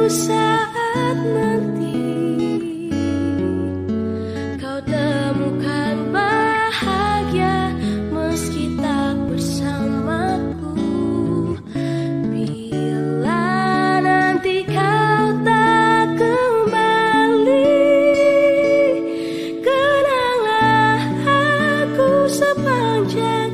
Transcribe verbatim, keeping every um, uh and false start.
Saat nanti kau temukan bahagia meski tak bersamaku, bila nanti kau tak kembali, kenanglah aku sepanjang